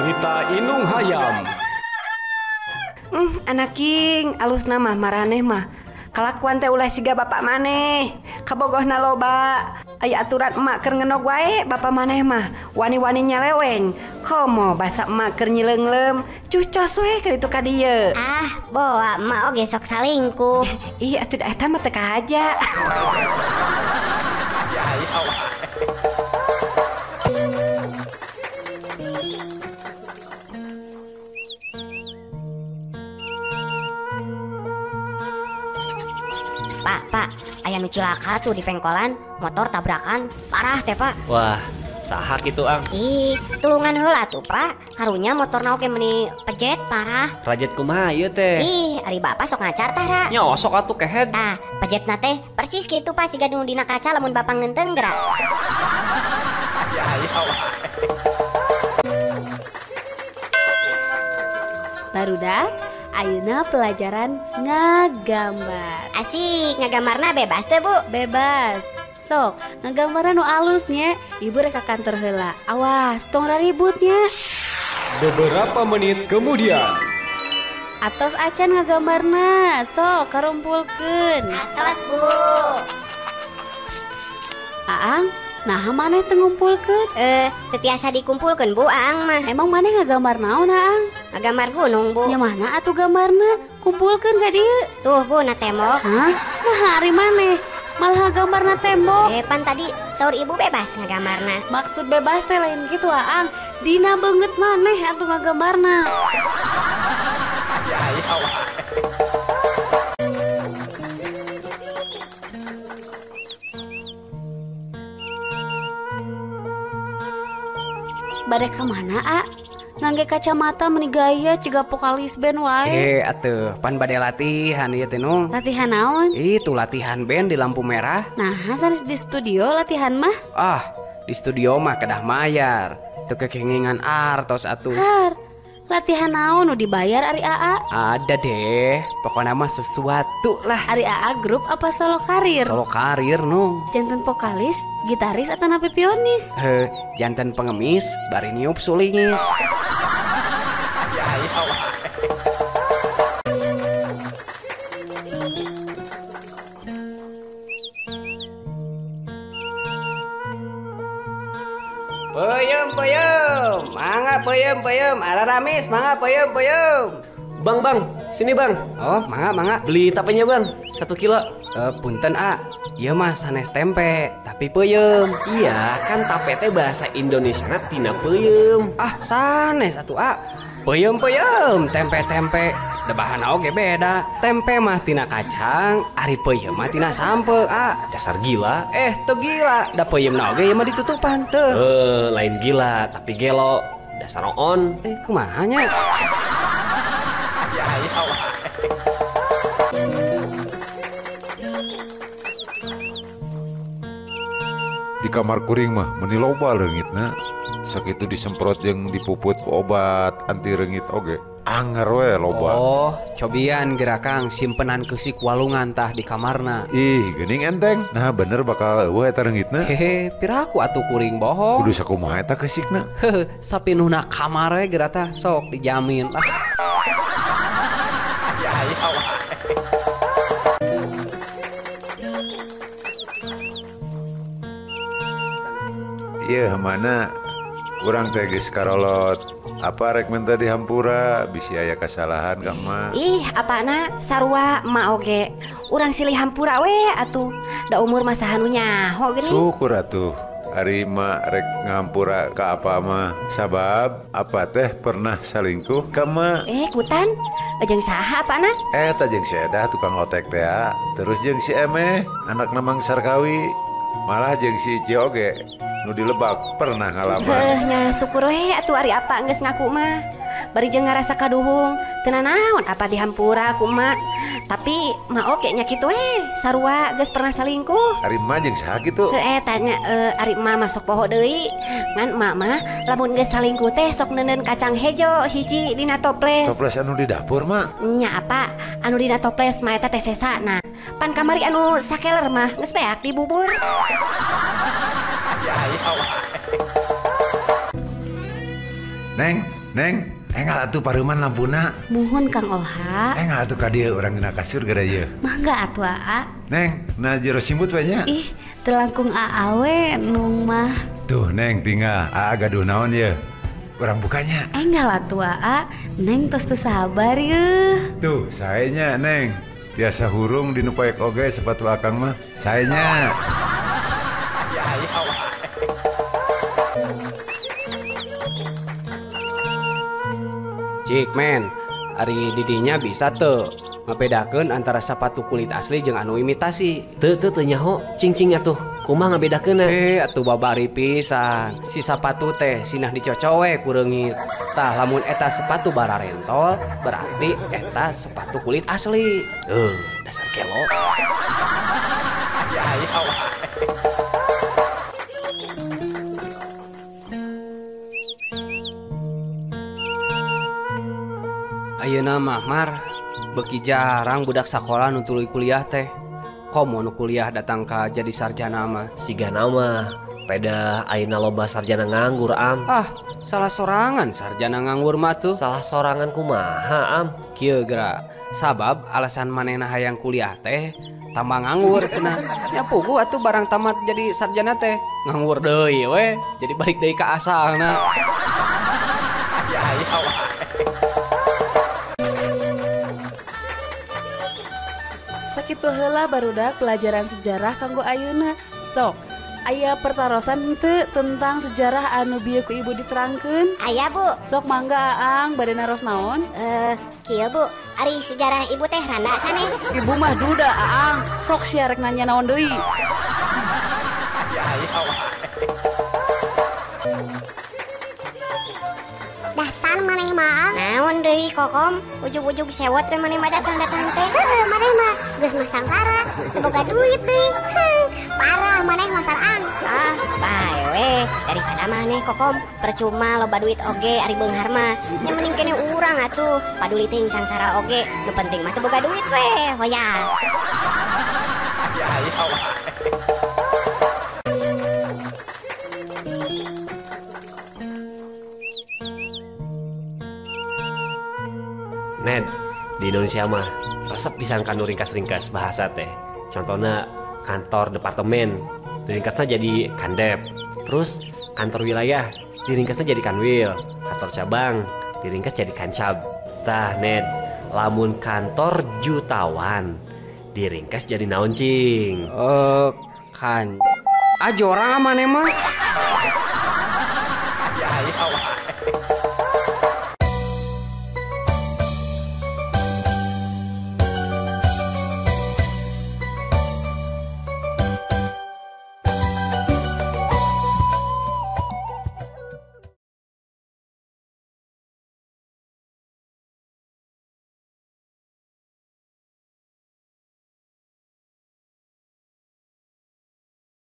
Carita Indung Hayam. Anak king alusna mah maraneh mah. Kalakuan teh ulah siga bapak maneh. Kabogohna loba. Aya aturan emak keur ngenog wae bapak maneh mah. Wani-wani nyeleweng. Komo basa emak keur nyileungleum. Cucos we ka ditu ka dieu. Ah, boa emak oge sok salingkuh. Ih, atuh da eta mah teu kahaja. Pak, Pak, aya nu cilaka tuh di pengkolan, motor tabrakan, parah teh, Pak. Wah, saha kitu, Ang? Ih, tulungan heula tuh, Pak. Karunya motorna oge meuni pejet parah. Rajet kumaha ieu teh? Ih, ari bapak sok ngacar tah, Ra. Nya osok atuh kehed. Tah, pejetna teh persis kitu, Pak, siga nu dina kaca lamun bapak ngeunteun gerak. Barudak, ayeuna pelajaran ngagambar. Asik, ngagambarna bebas teh, Bu? Bebas. Sok, ngagambarna nu alus nya. Ibu rek ka kantor heula. Awas, tong raribut nya. Beberapa menit kemudian. Atos acan ngagambarna. Sok, karumpulkeun. Atos, Bu. Aang, naha maneh teu ngumpulkeun? Teu tiasa dikumpulkeun, Bu, Aang mah. Emang maneh ngagambar naon, Aang? Ngagambar gunung, Bu. Nya mana atuh gambarna? Kumpulkeun ka dieu. Tuh, Bu, na tembok. Hah? Nah, ari maneh malah ngagambarna tembok. Pan tadi saur ibu bebas ngagambarna. Maksud bebas teh lain kitu, Aang. Dina beungeut maneh atuh ngagambarna. Bade ka mana, A? Ngangge kacamata meni gaya ciga vokalis band wae. Atuh, pan bade latihan ieu teh, Nung. Latihan naon? Itu latihan band di lampu merah. Nah, sanes di studio latihan mah? Ah, di studio mah kedah mayar. Teu kekengingan artos atuh. Har, latihan naon nu dibayar ari AA? Ada deh, pokoknya mah sesuatu lah. Ari AA grup apa solo karir? Solo karir, Nung. Janten vokalis, gitaris atau napi pionis? Heh, janten pengemis, bari niup sulingis. Peuyeum, peuyeum, mangga peuyeum, peuyeum, araramis, mangga peuyeum, peuyeum. Bang, bang, sini bang. Oh, mangga, mangga. Beli tapenya bang, 1 kilo. Punten A, ieu mah sanes tempe, tapi peuyeum. Iya, kan tape teh bahasa Indonesiana tina peuyeum. Ah, sanes atuh A. Peuyeum, peuyeum, tempe, tempe. Da bahanna oge beda. Tempe mah tina kacang, ari peuyeum mah tina sampe, A. Dasar gila. Teu gila. Da peuyeumna oge ieu mah ditutupan teu. Lain gila, tapi gelo. Dasar on. Kumaha nya? Di kamar kuring mah meni loba leungitna. Sakitu disemprot jeung dipuput ku obat anti reungit oge. Anger we loba. Oh, cobian gerakang simpenan keusik walungan tah di kamarna. Ih, geuning enteng. Nah, bener bakal eueuh eta reungitna. Hehe, piraku atuh kuring bohong. Kudu sakumaha eta keusikna? Heuh, sapinuhna kamar we geura tah sok dijamin lah. Iya, mana urang teh geus karolot. Apa rek minta dihampura bisi aya kasalahan ka emak. Ih, apana sarua emak oge. Urang silih hampura we atuh. Da umur mah saha nu nyaho geuning. Syukur atuh. Ari emak rek ngahampura ka apa mah sabab apa teh pernah salingkuh ka emak. Kutan jeung saha apana? Eta jeung si Edah tukang lotek teh, terus jeung si Emeh anakna Mang Sarkawi. Malah jeung si Ici oge nu dilebak pernah ngalaman. Heuh, nya syukur we atuh ari apa geus ngaku mah. Bari jeung ngarasa kaduhung, teu nanaon apa dihampura ku emak. Tapi emak oge nya kitu we, sarua geus pernah salingkuh. Ari emak jeung saha kitu? Heuh, tanya ari emak masuk poho deui. Ngan emak mah lamun geus salingkuh teh sok neuneun kacang hejo hiji dina toples. Toples anu di dapur mak? Nya apa? Anu dina toples mah eta teh sesana. Pan kamari anu sakeler mah geus beak dibubur. Neng, Neng, enggal atuh paruman lampuna. Muhun Kang Oha. Enggal atuh ka dieu urang dina kasur gara ieu. Mangga atuh Aa. Neng, na jero simbut we nya. Ih, teu langkung Aa we nung mah. Tuh Neng tinggal Aa gaduh naon ye. Urang bukanya. Enggal atuh Aa, Neng tos teu sabar yeuh. Tuh, saenya Neng. Tiasa hurung di nu poek oge sepatu akang mah. Saenya. Cik men, ari didinya bisa teu ngabedakeun antara sepatu kulit asli jeung anu imitasi. Teu teu teu nyaho, cing-cing atuh. Kumaha ngabedakeunna? Atuh babari pisan. Si sapatu teh sinah dicocowe ku reungit. Tah lamun eta sepatu bararentol, berarti eta sepatu kulit asli. Dasar gelo. Ayeuna mah Mar, beuki jarang budak sakola nu tuluy kuliah teh. Komo nu kuliah datang ka jadi sarjana mah. Sigana mah peda ayeuna loba sarjana nganggur am. Ah, salah sorangan sarjana nganggur mah tuh. Salah sorangan kumaha am? Kieu geura, sabab alasan manehna hayang kuliah teh tambah nganggur cenah. Nya puguh atuh barang tamat jadi sarjana teh nganggur deui we, jadi balik deui ka asalna. Sakitu heula barudak pelajaran sejarah kanggo ayeuna. Sok, aya pertarosan henteu tentang sejarah anu bieu ku ibu diterangkeun? Aya, Bu. Sok mangga Aang, bade naros naon? Kieu Bu, ari sejarah ibu teh randa sanes. Ibu mah duda Aang. Sok sia rek nanya naon deui. Dasar maneh mah. Naon deui Kokom, ujug-ujug sewot teh maneh mah datang-datang teh. Heuh, maneh mah geus mah sangkara, teu boga duit deui. Parah maneh mah sarang. Ah, bae we, daripada maneh Kokom, percuma loba duit oge ari beunghar mah. Nya mending kene urang atuh, paduli teuing sangsara oge, nu penting mah teu boga duit we, hoya. Ned, di Indonesia mah resep pisan kanu ringkas-ringkas bahasa teh. Contohnya kantor departemen diringkasnya jadi kandep. Terus kantor wilayah diringkasnya jadi kanwil. Kantor cabang diringkas jadi kancab. Tah Ned, lamun kantor jutawan diringkas jadi naon cing? Kan. Ah jorang maneh mah.